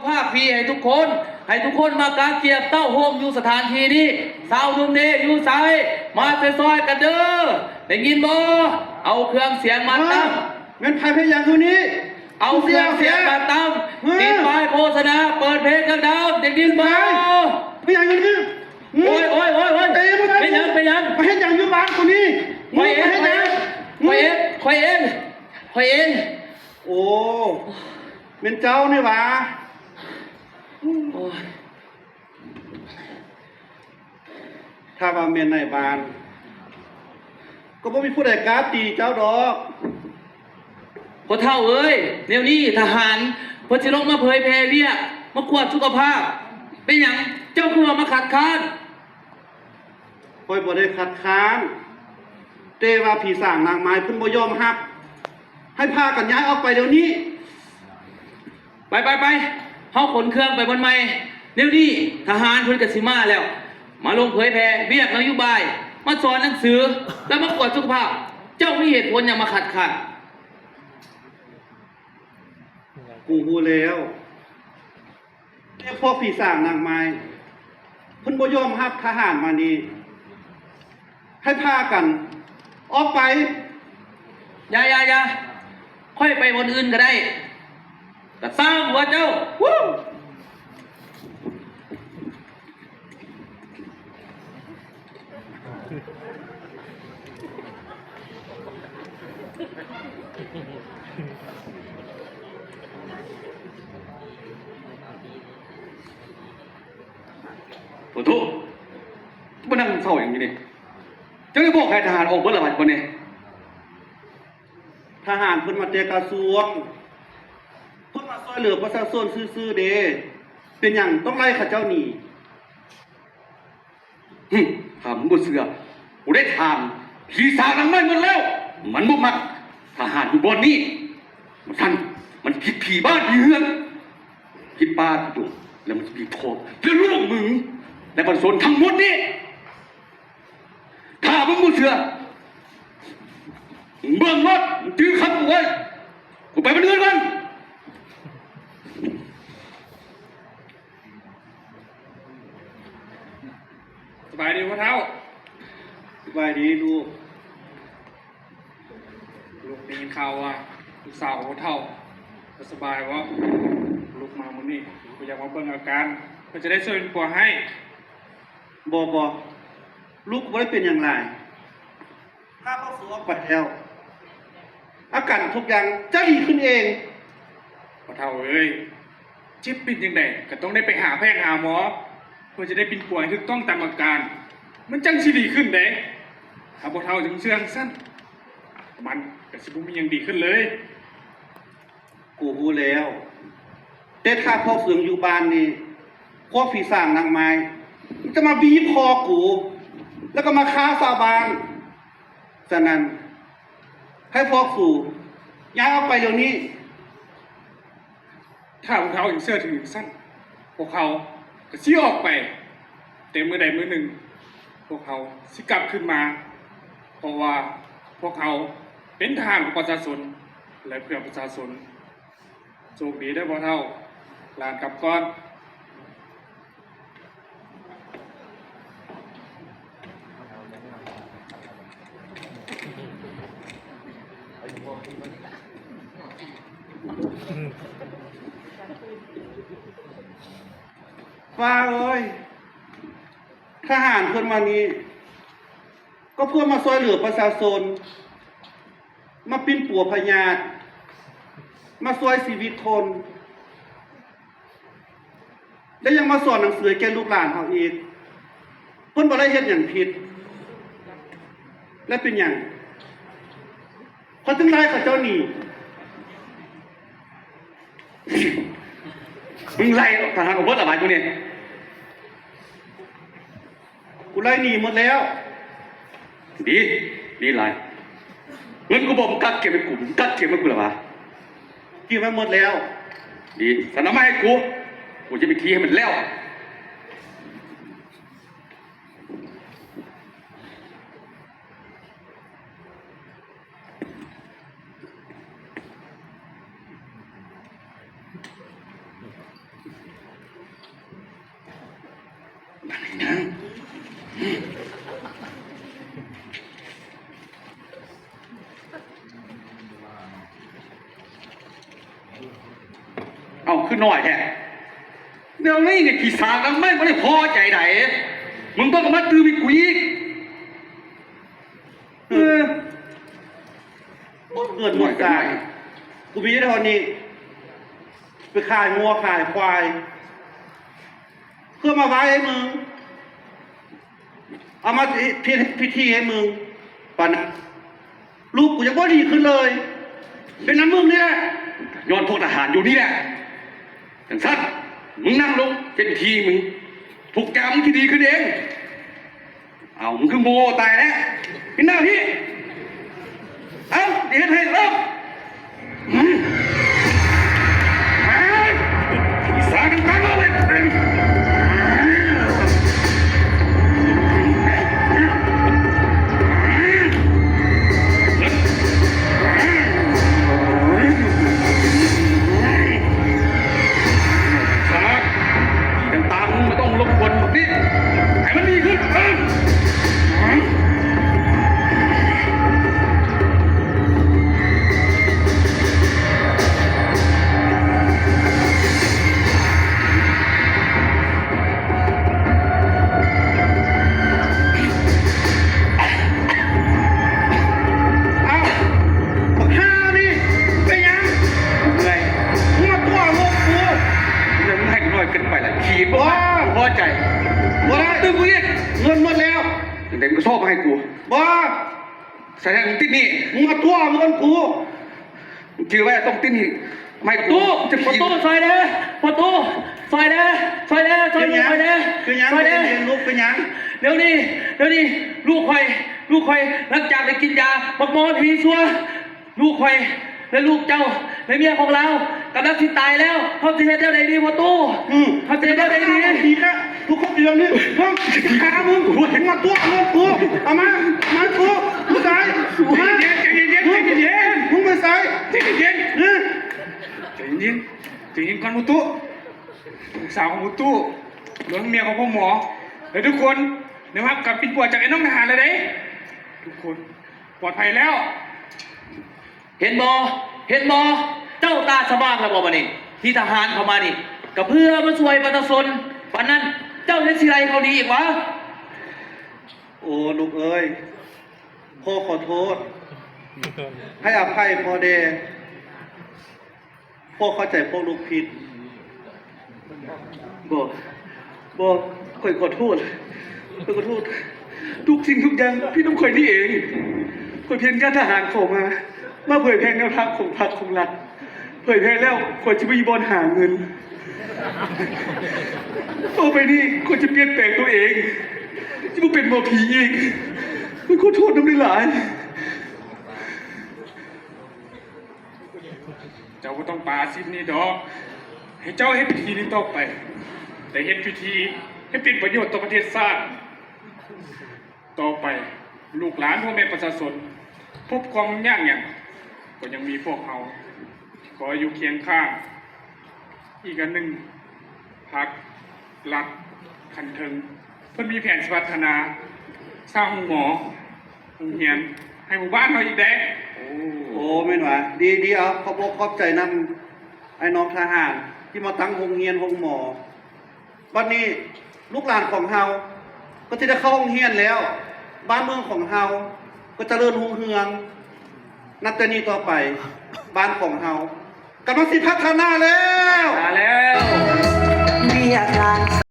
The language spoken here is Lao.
ພາບຟຣີໃຫ້ທຸກຄົນ, ໃຫ້ທຸກຄົນມາກາງກຽມເຕົ້າໂຮມຢູ່ສະຖານທີ່ນີ້. ຊາວໜຸ່ມເດຢູ່ໃສ? ມາຊ່ອຍໆກັນເດີ ໄດ້ຍິນບໍ່? ເອົາເຄື່ອງສຽງມາຕັ້ງ. ແມ່ນໃຜເຮັດຫຍັງຢູ່ນີ້? ເອົາເຄື່ອງສຽງມາຕັ້ງ. ຕິດປ້າຍໂຄສະນາ, ເປີດເພງດັງໆ ໄດ້ຍິນບໍ່? ເຮັດຫຍັງຢູ່ນີ້? ໂອ້ຍ ໂອ້ຍ ໂອ້ຍ ໂອ້ຍ ເປັນຫຍັງ? ເປັນຫຍັງ? ມາເຮັດຫຍັງຢູ່ບ້ານກູນີ້? ຂ້ອຍເອງ ຂ້ອຍເອງ ຂ້ອຍເອງ ຂ້ອຍເອງ ຂ້ອຍເອງ. ໂອ້ ແມ່ນເຈົ້ານີ້ຫວາ? ໂອ້ຍ ຖ້າວ່າແມ່ນນາຍບ້ານ ກໍບໍ່ມີຜູ້ໃດກ້າຕີເຈົ້າດອກ. ພໍ່ເຖົ້າເອີຍ, ແນວນີ້ທະຫານເພິ່ນຊິລົງມາເຜີຍແຜ່ວຽກ, ມາກວດສຸຂະພາບ. ເປັນຫຍັງເຈົ້າຄືວ່າມາຄັດຄ້ານ? ຂ້ອຍບໍ່ໄດ້ຄັດຄ້ານ, ແຕ່ວ່າຜີສາງນາງມາຍເພິ່ນບໍ່ຍອມຮັບ. ໃຫ້ພາກັນຍ້າຍອອກໄປດຽວນີ້. ໄປໆໆ ເຮົາຂົນເຄື່ອງໄປບ່ອນໃໝ່. ແນວນີ້ທະຫານເພິ່ນກະຊິມາແລ້ວ, ມາລົງເຜີຍແຜ່ວຽກນະໂຍບາຍ, ມາສອນໜັງສື ແລະ ມາກວດສຸຂະພາບ. ເຈົ້າມີເຫດຜົນຫຍັງມາຄັດຄ້ານ? ກູຮູ້ແລ້ວ. ແຕ່ພວກຜີສາງນາງມາຍ ເພິ່ນບໍ່ຍອມຮັບທະຫານມານີ້. ໃຫ້ພາກັນອອກໄປ. ຢ່າ ຢ່າ ຢ່າ. ຂ້ອຍໄປບ່ອນອື່ນກະໄດ້. ກະຊ່າງຫົວເຈົ້າ. ໂອ້ໂທ້ ມານັ່ງເສົ້າຫຍັງຢູ່ນີ້? ເຈົ້າໄດ້ບອກໃຫ້ທະຫານອອກເບິດລະບໍ່ນີ້? ທະຫານເພິ່ນມາແຕ່ກະຊວງ, ເພິ່ນມາຊ່ວຍເຫຼືອປະຊາຊົນຊື່ໆເດ້. ເປັນຫຍັງຕ້ອງໄລ່ເຂົາເຈົ້າໜີ? ຫຶ ຖ້າມັນບໍ່ເຊື່ອ, ກູໄດ້ຖາມຜີສາງນາງໄມ້ໝົດແລ້ວ. ມັນບໍ່ມັກທະຫານຢູ່ບ່ອນນີ້. ມັນຊັ້ນ, ມັນຜິດຜີບ້ານຜີເຮືອນ, ຜິດປ່າຜິດດົງ, ແລ້ວມັນຊິບີບຄໍ ແລະ ລູກມຶງ ແລະ ປະຊາຊົນທັງໝົດນີ້. ຖ້າມຶງບໍ່ເຊື່ອ, ເບິ່ງໂລດ, ຈື່ຄຳກູໄວ້. ກູໄປບ້ານອື່ນກ່ອນ. ສະບາຍດີພໍ່ເຖົ້າ. ສະບາຍດີລູກ. ລູກໄດ້ຍິນຂ່າວວ່າລູກສາວຂອງພໍ່ເຖົ້າບໍ່ສະບາຍບໍ່? ລູກມາມື້ນີ້ ລູກກໍຢາກມາເບິ່ງອາການ ເພື່ອຈະໄດ້ຊ່ວຍເປັນປົວໃຫ້. ບໍ່ ບໍ່ ລູກບໍ່ໄດ້ເປັນຫຍັງຫຼາຍ. ຖ້າພວກສູອອກໄປແລ້ວ ອາການທຸກຢ່າງຈະດີຂຶ້ນເອງ. ພໍ່ເຖົ້າເອີຍ, ເຈັບເປັນຈັ່ງໃດກໍຕ້ອງໄດ້ໄປຫາແພດຫາໝໍ ເພື່ອຈະໄດ້ປິ່ນປົວໃຫ້ຖືກຕ້ອງຕາມອາການ, ມັນຈັ່ງຊິດີຂຶ້ນເດ້. ຖ້າພໍ່ເຖົ້າຍັງເຊື່ອຈັ່ງຊັ້ນ, ມັນກໍຊິບໍ່ມີຫຍັງດີຂຶ້ນເລີຍ. ກູຮູ້ແລ້ວ, ແຕ່ຖ້າພວກສູຍັງຢູ່ບ້ານນີ້, ພວກຜີສາງນາງມາຍຈະມາບີບຄໍກູ ແລ້ວກໍມາຂ້າຊາວບ້ານ. ສະນັ້ນ, ໃຫ້ພວກສູຍ້າຍອອກໄປດຽວນີ້. ຖ້າພວກເຮົາຍັງເຊື່ອຖືຈັ່ງຊັ້ນ, ພວກເຮົາກໍຊິອອກໄປ, ແຕ່ມື້ໃດມື້ໜຶ່ງ ພວກເຮົາຊິກັບຄືນມາ, ເພາະວ່າພວກເຮົາເປັນທະຫານຂອງປະຊາຊົນ ແລະ ເພື່ອປະຊາຊົນ. ໂຊກດີເດີພໍ່ເຖົ້າ, ຫຼານກັບກ່ອນ. ຟ້າເອີຍ, ທະຫານເພິ່ນມານີ້ ກໍເພື່ອມາຊ່ວຍເຫຼືອປະຊາຊົນ, ມາປິ່ນປົວພະຍາດ, ມາຊ່ວຍຊີວິດຄົນ. ແລະ ຍັງມາສອນໜັງສືໃຫ້ແກ່ລູກຫຼານເຮົາອີກ. ເພິ່ນບໍ່ໄດ້ເຮັດຫຍັງຜິດ. ແລະ ເປັນຫຍັງຂ້ອຍຈຶ່ງໄລ່ເຂົາເຈົ້າໜີ? ມຶງໄລ່ທະຫານອອກເບິດລະບາດຢູ່ນີ້. ກູໄລ່ໜີໝົດແລ້ວ. ດີ, ດີຫຼາຍ. ເງິນກູບອກມຶງກັກເກັບໃຫ້ກູ, ມຶງກັກເກັບໃຫ້ກູລະຫວາ? ເກັບໄວ້ໝົດແລ້ວ. ດີ, ຊັ້ນເອົາມາໃຫ້ກູ, ກູຈະໄປຂີ່ໃຫ້ມັນແລ້ວ. ເ ເອົ້າ ຄືນ້ອຍແທ້ ແນວນີ້ນີ້ ຂີ້ສາກັບໄມ້ບໍ່ໄດ້ພໍໃຈໃດ ມຶງຕ້ອງເອົາມາຕື່ມໃຫ້ກູອີກ. ເອີ ໝົດເງິນໝົດກາຍ ກູມີເທົ່ານີ້ ໄປຂາຍງົວຂາຍຄວາຍ ເພື່ອມາໄວ້ໃຫ້ມຶງ ເອົາມາເຮັດພິທີໃຫ້ມຶງ ປານນັ້ນ ລູກກູຍັງບໍ່ດີຂຶ້ນເລີຍ ເປັນນຳມຶງນີ້ແຫຼະ ຍ້ອນພວກທະຫານຢູ່ນີ້ແຫຼະ. ຈັ່ງຊັ້ນ ມຶງນັ່ງລົງ ເຮັດພິທີໃຫ້ມຶງ ທຸກຢ່າງມັນຊິດີຂຶ້ນເອງ. ເອົ້າ ມຶງຄືໂງ່ຕາຍແທ້ ເປັນໜ້າທີ່ ເອົ້າ ຊິເຮັດໃຫ້ເລີກ ອືມ ສາກັນຕັ້ງເອົາເລີຍ ສາກ ທີ່ຕ່າງໆ ບໍ່ຕ້ອງລົບກວນພວກນີ້ ໃຫ້ມັນດີຂຶ້ນ ເອີ. ອ້າວ ບັກຫ່ານີ້ ເປັນຫຍັງ? ເມື່ອຍ. ມຶງມາຕົວະລົດກູ ເລື່ອງໃຫ້ນ້ອຍເກີນໄປລະ ຂີ້ບໍ່ ບໍ່ພໍໃຈ ບໍ່ໄດ້ ຕື່ມກູອີກ ເງິນໝົດແລ້ວ ຈັ່ງໃດມຶງກໍຊອບມາໃຫ້ກູ ບໍ່ ສະແດງມຶງຕິດໜີ້ ມຶງມາຕົວະເງິນກູ ຈື່ໄວ້ ຕ້ອງຕິດໜີ້ ໃຫ້ກູ ປະຕູ ປະຕູ ຊ່ອຍແດ່ ປະຕູ ຊ່ອຍແດ່ ຊ່ອຍແດ່ ຊ່ອຍແດ່ ຊ່ອຍລູກຂ້ອຍແດ່ ເປັນຫຍັງ? ເປັນຫຍັງ? ຊ່ອຍແດ່ ເປັນຫຍັງລູກ? ເປັນຫຍັງ? ດຽວນີ້ ດຽວນີ້ ລູກຂ້ອຍ ລູກຂ້ອຍ ຫຼັງຈາກໄດ້ກິນຢາບັກໝໍຜີຊົ່ວ ລູກຂ້ອຍ ແລະ ລູກເຈົ້າ ແລະ ເມຍຂອງລາວ ກຳລັງຊິຕາຍແລ້ວ ເຮົາຊິເຮັດແນວໃດດີພໍ່ຕູ້? ອືມ ເຮົາຊິເຮັດແນວໃດດີ? ດີແທ້ ທຸກຄົນຢູ່ດຽວນີ້ ເຮີ້ຍ ຂ້າມຶງ ໂອ້ຍ ມາຕົວະເງິນກູ ເອົາມາ ມາກູ ຜູ້ຊາຍ ມາ ໃຈເຢັນໆ ໃຈເຢັນໆ ໃຈເຢັນໆ ມຶງໄປໃສ? ໃຈເຢັນໆ ຮະ ໃຈເຢັນໆ ໃຈເຢັນກ່ອນພໍ່ຕູ້ ລູກສາວຂອງພໍ່ຕູ້ ລວມທັງເມຍຂອງພໍ່ໝໍ ແລະ ທຸກຄົນໄດ້ຮັບການປິ່ນປົວຈາກໄອ້ນ້ອງທະຫານແລ້ວເດ້ ທຸກຄົນ ປອດໄພແລ້ວ ເຫັນບໍ່? ເຫັນບໍ່? ເຈົ້າຕາສະຫວ່າງແລ້ວບໍ່ບັດນີ້? ທີ່ທະຫານເຂົ້າມານີ້ ກໍເພື່ອມາຊ່ວຍປະຊາຊົນ ປານນັ້ນເຈົ້າຍັງຊິໄລ່ເຂົາໜີອີກຫວາ? ໂອ້ ລູກເອີຍ ພໍ່ຂໍໂທດ ໃຫ້ອະໄພພໍ່ແດ່. ພໍ່ເຂົ້າໃຈພວກລູກຜິດ. ບໍ່ ບໍ່ ຂ້ອຍຂໍໂທດ ຂ້ອຍຂໍໂທດ. ທຸກສິ່ງທຸກຢ່າງຜິດນຳຂ້ອຍນີ້ເອງ. ຂ້ອຍພຽງການທະຫານເຂົ້າມາ ມາເຜີຍແຜ່ແນວທາງຂອງພັກຂອງລັດ. ເຜີຍແຜ່ແລ້ວຂ້ອຍຈະບໍ່ມີບ່ອນຫາເງິນ. ຕໍ່ໄປນີ້ຂ້ອຍຈະປ່ຽນແປງຕົວເອງ. ຈະບໍ່ເປັນໝໍຜີອີກ. ຂ້ອຍຂໍໂທດນຳຫຼາຍໆ. ເຈົ້າບໍ່ຕ້ອງປະອາຊີບນີ້ດອກ. ໃຫ້ເຈົ້າເຮັດພິທີນີ້ຕໍ່ໄປ. ແຕ່ເຮັດພິທີໃຫ້ເປັນປະໂຫຍດຕໍ່ປະເທດຊາດ. ຕໍ່ໄປ ລູກຫຼານພໍ່ແມ່ປະຊາຊົນ ພົບຄວາມຍາກຫຍັງ ກໍຍັງມີພວກເຮົາ ທີ່ຄອຍຢູ່ຄຽງຂ້າງ. ອີກອັນໜຶ່ງ ພັກລັດຂັ້ນເທິງ ເພິ່ນມີແຜນຊິພັດທະນາ ສ້າງໂຮງໝໍ ໂຮງຮຽນໃຫ້ໝູ່ບ້ານເຮົາອີກເດ້. ໂອ້ ໂອ້ ແມ່ນຫວາ? ດີ ດີ ເອົາ ຂອບອົກຂອບໃຈນຳອ້າຍນ້ອງທະຫານ ທີ່ມາຕັ້ງໂຮງຮຽນໂຮງໝໍ. ບັດນີ້ລູກຫຼານຂອງເຮົາກໍຊິໄດ້ເຂົ້າໂຮງຮຽນແລ້ວ, ບ້ານເມືອງຂອງເຮົາກໍຈະເລີນຮຸ່ງເຮືອງ. ນັບແຕ່ນີ້ຕໍ່ໄປ ບ້ານຂອງເຮົາກຳລັງຊິພັດທະນາແລ້ວ. ມາແລ້ວ